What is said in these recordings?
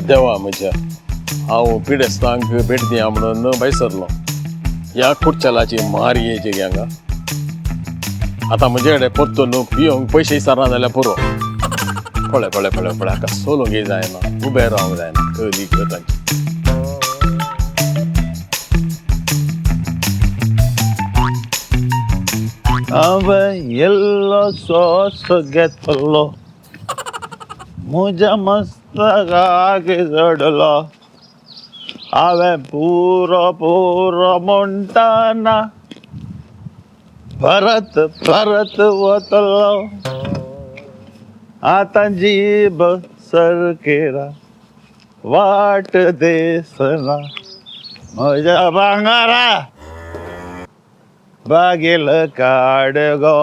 देवा म्हज्या, हांव पिडेस्तांक भेट दिया म्हणून भायर सरलो. ह्या खुर्चलाची मार येयची हांगा. आतां म्हजे कडेन परतून पिवंक पयशे विचारना जाल्यार पुरो. पळय पळय पळय पळय, हाका सोलूंक जायना, उबें रावंक जायना, कली गतांची. हांवें इल्लो सोस घेतलो, म्हज्या मस्तकाक चडलो. हांवें पुरो पुरो म्हणटना परत परत वतलो. आतां जीब सरकेरा वाट दिसना, म्हज्या भांगरा बागेल काड गो,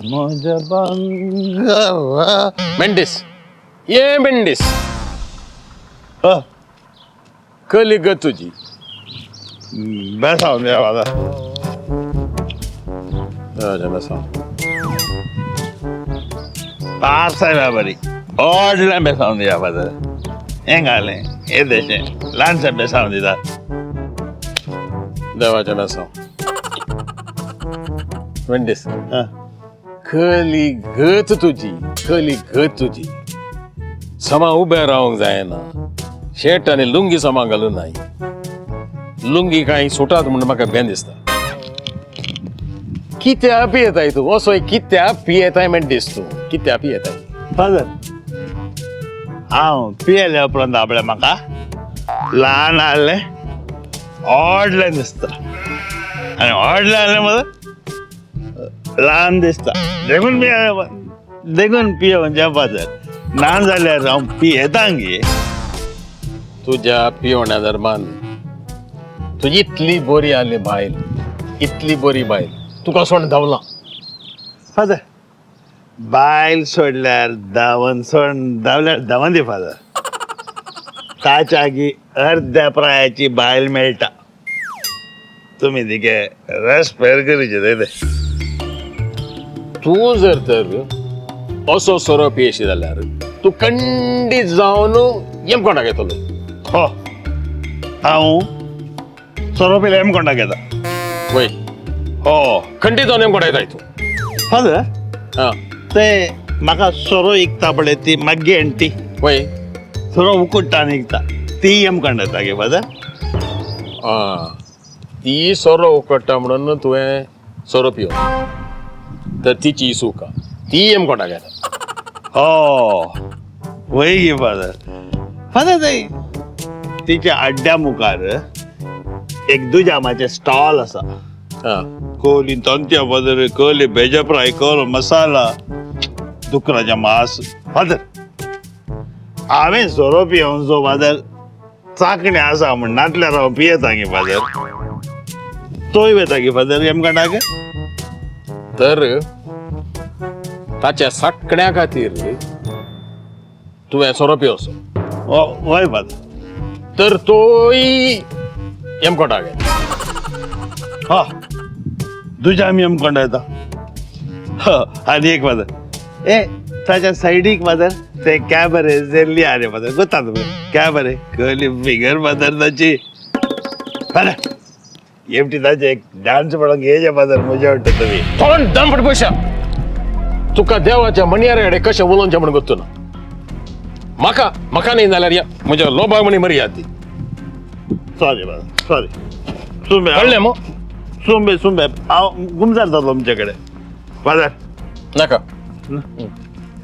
म्हज्या भांगरा. मेंडीस, ये मेंडीस, कली गत तुजी. बेसाव देवा. बेसांव. पास बरी व्हडलें बेसांव दिया फादर. हें घालें येदेशें ल्हानशें बेसांव दिता. देवाचें बेसांव. मेंडीस, कली गत तुजी, कली गत तुजी. समा उबें रावंक जायना, शर्ट आनी लुंगी समा घालूं नाय. लुंगी कांय सुटात म्हूण म्हाका बेन दिसता. कित्या पियेताय तूं असोय? कित्या पियेताय मेंडीस तूं? कित्या पियेताय? फादर, हांव पियेल्या उपरांत आपलें म्हाका ल्हान आहलें व्हडलें दिसता, आनी व्हडलें आहलें मदीं ल्हान दिसता. देखून पिये, देखून पियोवचें फादर. ना जाल्यार हांव पियेता गे. तुज्या पिवण्या दरम्यान तुजी इतली बरी आहली बायल, इतली बरी बायल तुका सोड धांवला. फादर, बायल सोडल्यार धांवन, सोड धांवल्यार धांवन दी फादर. ताच्या आगी अर्द्या प्रायाची बायल मेळटा. तुमी तिगे रेस्पेर करीचे ते. तूं जर तर असो सोरो पियेशी जाल्यार तूं खंडीत जावन येमकोंडाक येतलो. हो, हांव सोरो पिल्यार येमकोंडाक येता. वय. हो. खंडीत जावन येमकोंडाक येताय तूं. फादर, आं. ते म्हाका सोरो विकता पळय ती मागीर आनी ती वय, सोरो उकडटा आनी विकता ती येमकोंड येता गे फादर. आं, ती सोरो उकडटा म्हणून तुवें सोरो पियो तर तिची सुका ती येमकोंडाक येता. हो, वय गे फादर. फादर, ते तिच्या अड्ड्या मुखार एक दुजामाचें स्टॉल आसा. आं. कोली तंत्या फादर, कोली भेजा फ्राय, कोलो मसाला, दुकराचें मांस. फादर, हांवें सोरो पियोवचो फादर चाकणें आसा म्हण, नातल्यार हांव पियेता गे फादर. तोय वता गे फादर येमकोंडाक. तर ताच्या साकण्या खातीर तुवें सोरो पियोसो. वय फादर. तर तोय येमकोंडाक येता. हा, तुज्या आमी येमकोंडा येता. आनी एक फादर, ए ताच्या सायडीक फादर ते कॅबरे जेल्ली आरे फादर, गोता तुमी कॅबरे कहली फिगर फादर ताची. फादर, एमटी ताचे एक डान्स पळोवंक येयचे फादर, मजा वाडटा तुमी. तोंड दमपट पयशा. तुका देवाच्या म्हणयारे कडेन कशें उलोवचें म्हण गोत्तू ना. म्हाका म्हाका न्ही जाल्यार या म्हज्या लोबाक म्हणी मर्याद दी. Sorry father, sorry. सुंबे. कळ्ळें मो? सुंबे सुंबे, हांव गुमजार जातलो तुमचे कडेन फादर. नाका.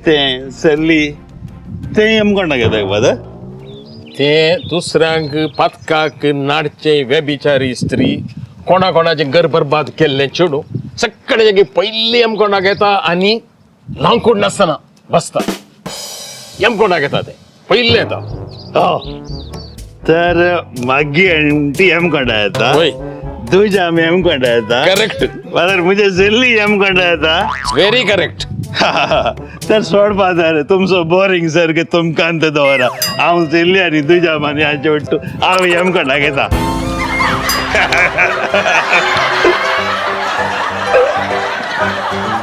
तें सरली तें येमकोंडाक येता फादर. तें दुसऱ्यांक पातकाक नाडचे व्यभिचारी स्त्री, कोणा कोणाचें घर बरबाद केल्लें चेडूं सगळे जागे पयलीं येमकोंडाक येता आनी लांकूड नासतना बसता. येमकोंडाक येता, तें पयलीं येता. हो, तर मागीर ती येमकोंडा येता. वय. तुज्या आमी येमकोंडा येता. करेक्ट. फादर, म्हजे झिल्ली येमकोंडा येता. Very correct. तर सोड फादर, तुमचो बोरींग सारकें तुमकां दवरा. हांव झिल्ली आनी तुज्या आनी हाचे वट्टू हांव येमकोंडाक येता.